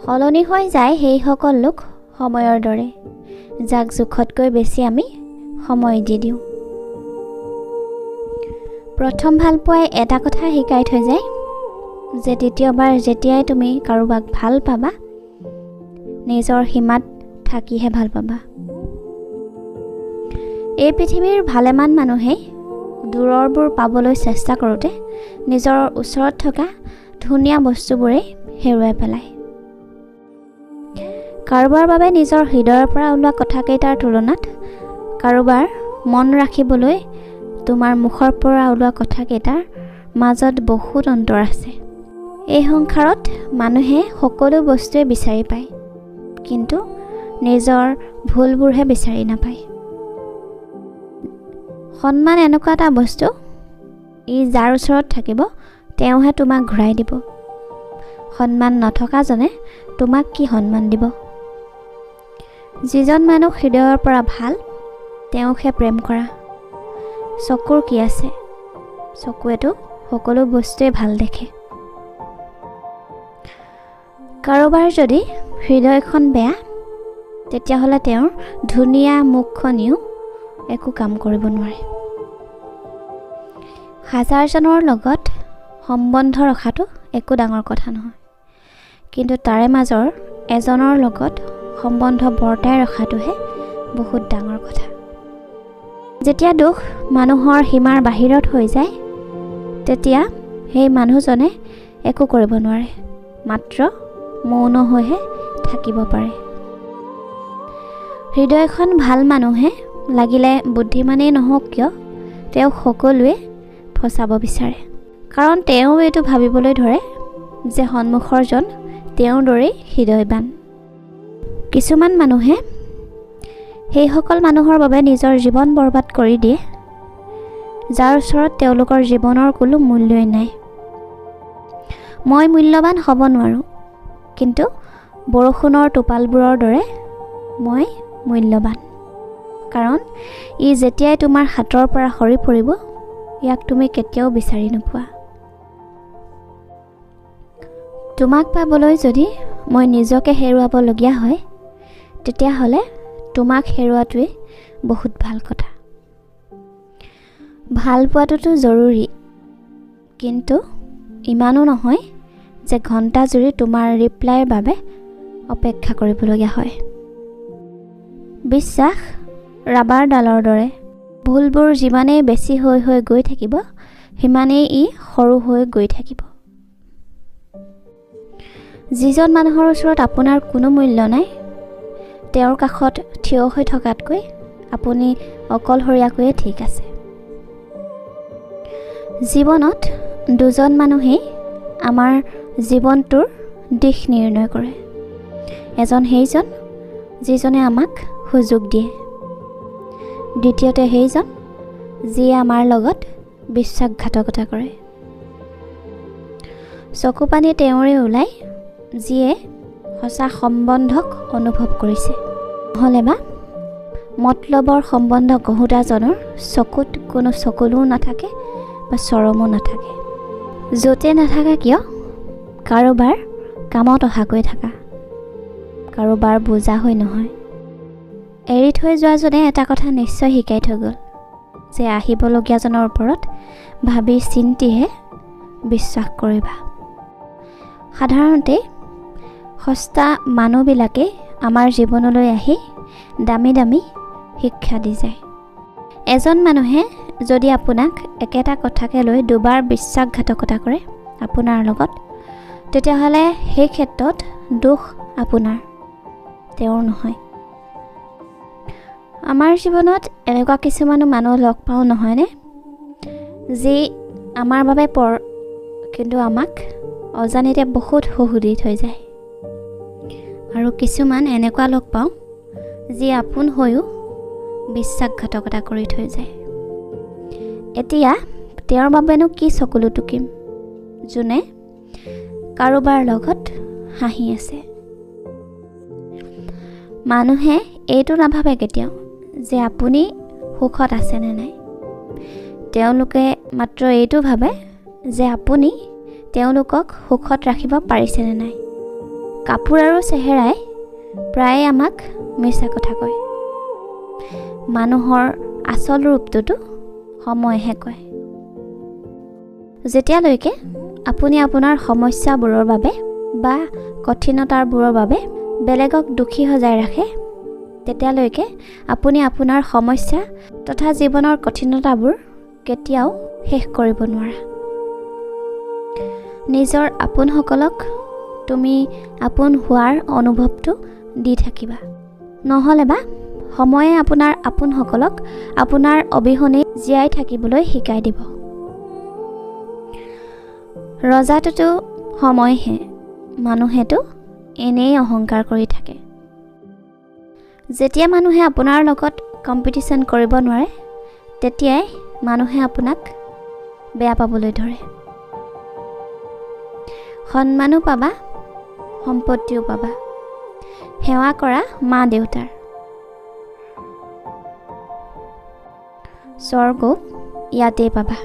সলনি হৈ যায় সেইসকল লোক সময়ৰ দৰে, যাক জোখতকৈ বেছি আমি সময় দি দিওঁ। প্ৰথম ভালপোৱাই এটা কথা শিকাই থৈ যায় যে দ্বিতীয়বাৰ যেতিয়াই তুমি কাৰোবাক ভাল পাবা, নিজৰ সীমাত থাকিহে ভাল পাবা। এই পৃথিৱীৰ ভালেমান মানুহেই দূৰৰবোৰ পাবলৈ চেষ্টা কৰোঁতে নিজৰ ওচৰত থকা ধুনীয়া বস্তুবোৰেই হেৰুৱাই পেলায়। কাৰোবাৰ বাবে নিজৰ হৃদয়ৰ পৰা ওলোৱা কথাকেইটাৰ তুলনাত কাৰোবাৰ মন ৰাখিবলৈ তোমাৰ মুখৰ পৰা ওলোৱা কথাকেইটাৰ মাজত বহুত অন্তৰ আছে। এই সংসাৰত মানুহে সকলো বস্তুৱে বিচাৰি পায়, কিন্তু নিজৰ ভুলবোৰহে বিচাৰি নাপায়। সন্মান এনেকুৱা এটা বস্তু, ই যাৰ ওচৰত থাকিব তেওঁহে তোমাক ঘূৰাই দিব। সন্মান নথকাজনে তোমাক কি সন্মান দিব? যিজন মানুহ হৃদয়ৰ পৰা ভাল, তেওঁকহে প্ৰেম কৰা। চকুৰ কি আছে? চকুৱেতো সকলো বস্তুৱেই ভাল দেখে। কাৰোবাৰ যদি হৃদয়খন বেয়া, তেতিয়াহ'লে তেওঁৰ ধুনীয়া মুখখনিও একো কাম কৰিব নোৱাৰে। হাজাৰজনৰ লগত সম্বন্ধ ৰখাটো একো ডাঙৰ কথা নহয়, কিন্তু তাৰে মাজৰ এজনৰ লগত সম্বন্ধ বৰ্তাই ৰখাটোহে বহুত ডাঙৰ কথা। যেতিয়া দুখ মানুহৰ সীমাৰ বাহিৰত হৈ যায়, তেতিয়া সেই মানুহজনে একো কৰিব নোৱাৰে, মাত্ৰ মৌন হৈহে থাকিব পাৰে। হৃদয়খন ভাল মানুহে লাগিলে বুদ্ধিমানেই নহওক কিয়, তেওঁক সকলোৱে ফচাব বিচাৰে, কাৰণ তেওঁ এইটো ভাবিবলৈ ধৰে যে সন্মুখৰজন তেওঁৰ দৰেই হৃদয়বান। কিছুমান মানুহে সেইসকল মানুহৰ বাবে নিজৰ জীৱন বৰবাদ কৰি দিয়ে, যাৰ ওচৰত তেওঁলোকৰ জীৱনৰ কোনো মূল্যই নাই। মই মূল্যৱান হ'ব নোৱাৰোঁ, কিন্তু বৰষুণৰ টোপালবোৰৰ দৰে মই মূল্যৱান, কাৰণ ই যেতিয়াই তোমাৰ হাতৰ পৰা সৰি পৰিব, ইয়াক তুমি কেতিয়াও বিচাৰি নোপোৱা। তোমাক পাবলৈ যদি মই নিজকে হেৰুৱাবলগীয়া হয়, তেতিয়াহ'লে তোমাক হেৰুৱাটোৱেই বহুত ভাল কথা। ভাল পোৱাটোতো জৰুৰী, কিন্তু ইমানো নহয় যে ঘণ্টা জুৰি তোমাৰ ৰিপ্লাইৰ বাবে অপেক্ষা কৰিবলগীয়া হয়। বিশ্বাস ৰাবাৰডালৰ দৰে, ভুলবোৰ যিমানেই বেছি হৈ হৈ গৈ থাকিব, সিমানেই ই সৰু হৈ গৈ থাকিব। যিজন মানুহৰ ওচৰত আপোনাৰ কোনো মূল্য নাই, তেওঁৰ কাষত থিয় হৈ থকাতকৈ আপুনি অকলশৰীয়াকৈয়ে ঠিক আছে। জীৱনত দুজন মানুহেই আমাৰ জীৱনটোৰ দিশ নিৰ্ণয় কৰে। এজন সেইজন যিজনে আমাক সুযোগ দিয়ে, দ্বিতীয়তে সেইজন যিয়ে আমাৰ লগত বিশ্বাসঘাতকতা কৰে। চকুপানী তেওঁৰে ওলায় যিয়ে সঁচা সম্বন্ধক অনুভৱ কৰিছে, নহ'লে বা মতলবৰ সম্বন্ধ গঢ়োতাজনৰ চকুত কোনো চকুলোও নাথাকে বা চৰমো নাথাকে। য'তে নাথাকা কিয়, কাৰোবাৰ কামত অহাকৈ থাকা, কাৰোবাৰ বোজা হৈ নহয়। এৰি থৈ যোৱাজনে এটা কথা নিশ্চয় শিকাই থৈ গ'ল যে আহিবলগীয়াজনৰ ওপৰত ভাবি চিন্তিহে বিশ্বাস কৰিবা। সাধাৰণতে সস্তা মানুহবিলাকেই আমাৰ জীৱনলৈ আহি দামী দামী শিক্ষা দি যায়। এজন মানুহে যদি আপোনাক একেটা কথাকে লৈ দুবাৰ বিশ্বাসঘাতকতা কৰে আপোনাৰ লগত, তেতিয়াহ'লে সেই ক্ষেত্ৰত দোষ আপোনাৰ, তেওঁৰ নহয়। আমাৰ জীৱনত এনেকুৱা কিছুমানো মানুহ লগ পাওঁ নহয়নে, যি আমাৰ বাবে পৰ, কিন্তু আমাক অজানিতে বহুত সুখ দি থৈ যায়। আৰু কিছুমান এনেকুৱা লগ পাওঁ যি আপোন হৈও বিশ্বাসঘাতকতা কৰি থৈ যায়। এতিয়া তেওঁৰ বাবেনো কি চকুলো টুকিম, যোনে কাৰোবাৰ লগত হাঁহি আছে। মানুহে এইটো নাভাবে কেতিয়াও যে আপুনি সুখত আছেনে নাই। তেওঁলোকে মাত্ৰ এইটো ভাবে যে আপুনি তেওঁলোকক সুখত ৰাখিব পাৰিছেনে নাই। কাপোৰ আৰু চেহেৰাই প্ৰায়ে আমাক মিছা কথা কয়। মানুহৰ আচল ৰূপটোতো সময়েহে কয়। যেতিয়ালৈকে আপুনি আপোনাৰ সমস্যাবোৰৰ বাবে বা কঠিনতাবোৰৰ বাবে বেলেগক দুখী সজাই ৰাখে, তেতিয়ালৈকে আপুনি আপোনাৰ সমস্যা তথা জীৱনৰ কঠিনতাবোৰ কেতিয়াও শেষ কৰিব নোৱাৰা। নিজৰ আপোনসকলক তুমি আপোন হোৱাৰ অনুভৱটো দি থাকিবা, নহ'লেবা সময়ে আপোনাৰ আপোনসকলক আপোনাৰ অবিহনেই জীয়াই থাকিবলৈ শিকাই দিব। ৰজাটোতো সময়হে, মানুহেতো এনেই অহংকাৰ কৰি থাকে। যেতিয়া মানুহে আপোনাৰ লগত কম্পিটিশ্যন কৰিব নোৱাৰে, তেতিয়াই মানুহে আপোনাক বেয়া পাবলৈ ধৰে। সন্মানো পাবা, সম্পত্তিও পাবা, সেৱা কৰা মা দেউতাৰ। স্বৰ্গও ইয়াতেই পাবা।